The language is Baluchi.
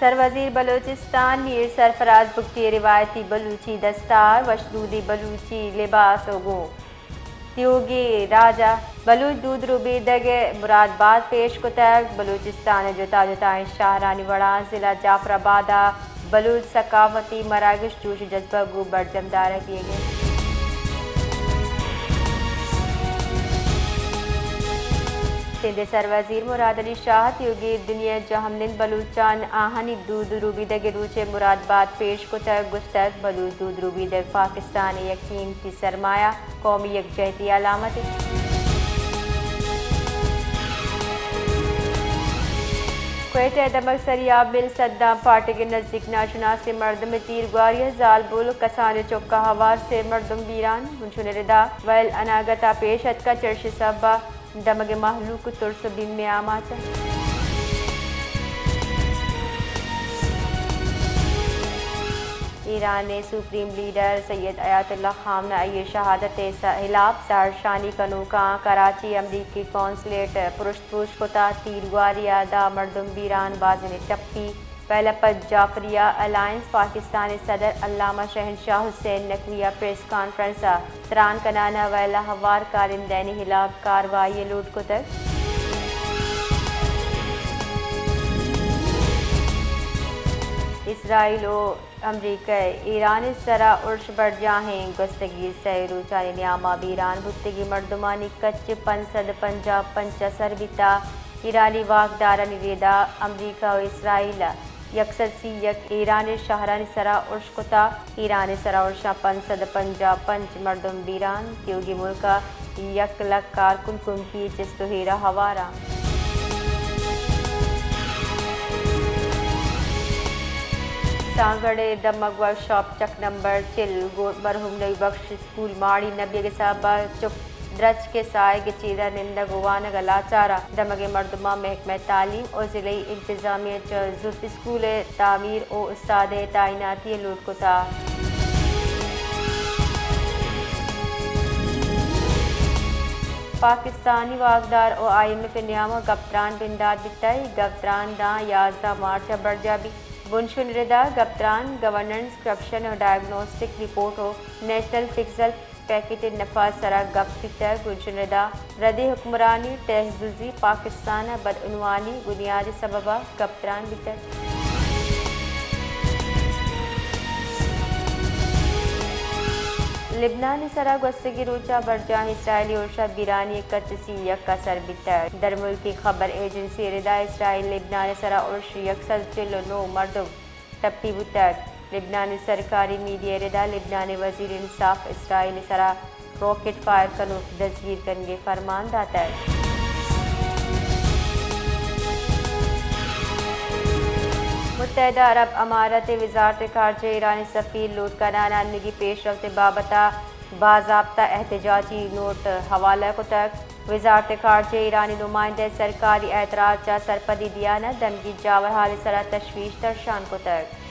سروزیر بلوچستان میر سرفراز بگٹی ءِ روایتی بلوچی دستار، وشنودی بلوچی لباس ءُ گوں تیوگیں راج ءِ بلوچ دود ربیدگ ءِ مراد بات پیش کتگ۔ بلوچستان ءِ جتا جتائیں شہرانی وڑا ضلع جعفر آباد ءَ بلوچ ثقافتی مراگش جوش ءُ جذبہ گوں برجم دارگ بیگ ءَ انت۔ سندھ ءِ سروزیر مراد علی شاہ ءَ تیوگیں دنیا ءِ جہمنند بلوچاں آہانی دود ربیدگ ءِ روچ ءِ مراد بات پیش کتگ، گوشتگ، بلوچ دود ربیدگ پاکستان ءِ یک قیمتی سرمایہ، قومی یکجہتی ءِ علامت انت۔ کوئٹہ ءِ دمگ سریاب مل سداں پھاٹگ ءِ نزیک ناشناسیں مردم ءِ تیرگواری ءَ زالبول ءُ کسانیں چک ءَ ہوار سے مردم بیران، بنشون ءِ ردا ویل اناگت ءَ پیش اتکگ، چرشی سبب ءَ دمگ ءِ مہلوک ترس ءُ بیم ءَ آماچ انت۔ ایران ءِ سپریم لیڈر سید آیت اللہ خامنہ ای ءِ شہادت ءِ س-، ہلاپ زہرشانی کنوکاں کراچی ءِ امریکی قونصلیٹ ءَ پرشت پروش کتگ، تیرگواری ءَ دہ مردم بیران، بازینے ٹپی۔ ویل ءَ پنچ جعفریہ الائنس پاکستان ءِ صدر علامہ شہنشاہ حسین نقوی ءَ پریس کانفرنس ءَ تران کنان ءَ ویل ءَ ہوار کارندہانی ہلاپ کاروائی ءِ لوٹ کتگ۔ اسرائیل ءُ امریکہ ءِ ایران ءِ سرا ارش برجاہ ایں۔ گوستگیں سئے روچانی نیام ءَ بیران بوتگیں مردمانی کچ پنچ سد پنجاہ پنچ ءَ سر بیتگ۔ ایرانی واکدارانی ردا امریکہ ءُ اسرائیل ءَ یک سد سی یک ایران ءِ شہرانی سرا ارش کتگ۔ ایران ءِ سرا ارشاں پنچ سد پنجاہ پنچ مردم بیران، تیوگیں ملک ءَ یک لکھ کارکن کمکی ءِ چست ءُ ایر ءَ ہوار انت۔ سانگڑ ءِ دمگ ورکشاپ چک نمبر چل گوں مرحوم نبی بخش اسکول ماڑی نہ بیگ ءِ سبب ءَ چک درچک ءِ ساہگ ءِ چیرا نندگ ءُ وانگ ءَ لاچار انت۔ دمگ ءِ مردماں محکمہ تعلیم ءُ ضلعی انتظامیہ ءَ چہ زوت اسکول ءِ تعمیر ءُ استاد ءِ تعیناتی ءِ لوٹ کتگ۔ پاکستانی واکدار ءُ آئی ایم ایف ءِ نیام ءَ گپ تران بندات بیتگ۔ اے گپ تران داں یازدہ مارچ ءَ برجاہ بیت۔ بنشون ءِ ردا گپ تران گورننس، کرپشن ءُ ڈائگنوسٹک رپورٹ ءُ نیشنل فکسڈ پیکیج ءِ نفاذ ءِ سرا گپ بیتگ۔ بنشون ءِ ردا ردیں حکمرانی، ٹیکس دزی، پاکستان ءَ بدعنوانی بنیادی سبب ءَ گپ تران بیتگ۔ لبنان ءِ سرا گوستگیں روچ ءَ برجاہیں اسرائیلی ارش ءَ بیرانی ءِ کچ سی یک ءَ سر بیتگ۔ درملکی خبر ایجنسی ءِ ردا اسرائیل لبنان ءِ سرا ارش یک سد چل ءُ نو مردم ٹپی بوتگ۔ لبنان ءِ سرکاری میڈیا ءِ ردا لبنان ءِ وزیر انصاف اسرائیل ءِ سرا راکٹ فائر کنوک دزگیر کنگ ءِ فرمان داتگ۔ متحدہ عرب امارات ءِ وزارت خارجہ ءِ ایرانی سفیر لوٹ کنان ءَ انوگی پیش رفت ءِ بابت ءَ باضابطہ احتجاجی نوٹ حوالہ کتگ۔ وزارت خارجہ ءِ ایرانی نمائندہ ءِ سرکاری اعتراض ءَ چہ سرپدی دیان ءَ دمگی جاور حال ءِ سرا تشویش درشان کتگ۔